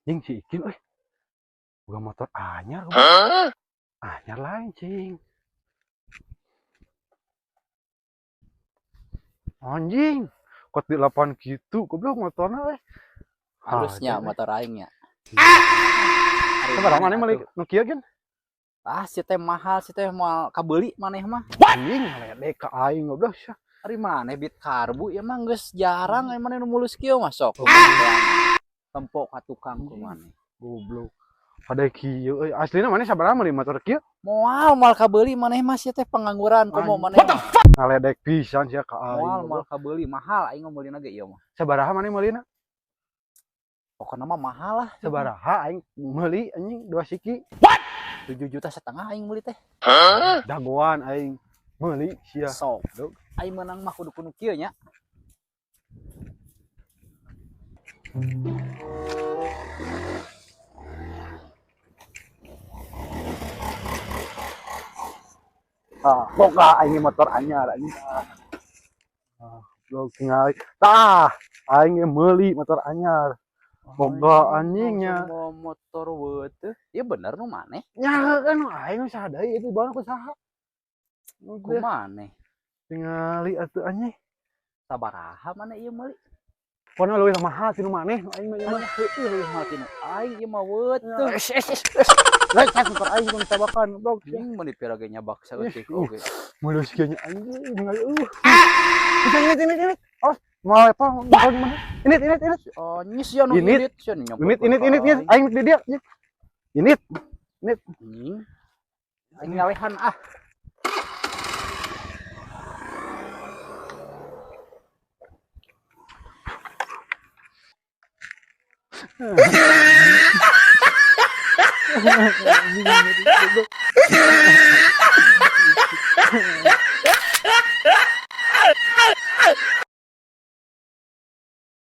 Anjing si Ikin euy. Boga motor anyar. Anyar lain cing. Anjing, kot di lapangan gitu, goblok motorna euy. Halusnya motor aing nya. Sabaraha maneh meuli nu kieu gen? Ah, si teh mahal, si teh moal kabeuli maneh mah. Anjing ngaledek ka aing goblok sia. Ari maneh bit karbu ieu mah geus jarang ai maneh nu mulus kieu mah sok. Tempo ka tukang ku maneh. Goblok. Pada kieu euy, aslina maneh sabaraha meuli motor kieu? Moal moal kabeuli maneh mah sia teh pengangguran komo maneh. What the fuck? Ngaledek pisan sia ka aing. Moal moal kabeuli mahal aing mah meulina ge ieu mah. Sabaraha maneh meulina? Pokokna mah mahal lah. Sabaraha aing meuli anjing 2 siki? 7,5 juta aing meuli teh. Dagoan aing meuli sia. Sok. Aing meunang mah kudu kudu kieu nya. Ah, boga aing motor anyar anjing. Ah, goblok tingali. Tah, aing meuli motor anyar. Boga anjingnya. Mau motor weuteut. Ieu bener nu maneh? Nya kan aing saha deui itu bawa ku saha. Ku maneh? Tingali atuh anjing. Sabaraha maneh ieu meuli? Pokona leuwih mahal ti nu maneh aing mah ieu mah. Heueuh leuwih mahal ti nu aing ieu mah weuteut. Es es es. Lain cak motor aing mun tabakan goblok. Anjing meuni pira ge nyabak saeutik oge. Mulus kieu nya anjing tingali eueuh. Bisa ini ini ini. Awas mau apa mau mana? Ini ini ini. Anyis ya nu Init. init sia nu nyamper. Init init init init aing di dia. Init. Init. Anjing. Aing ngalehan ah.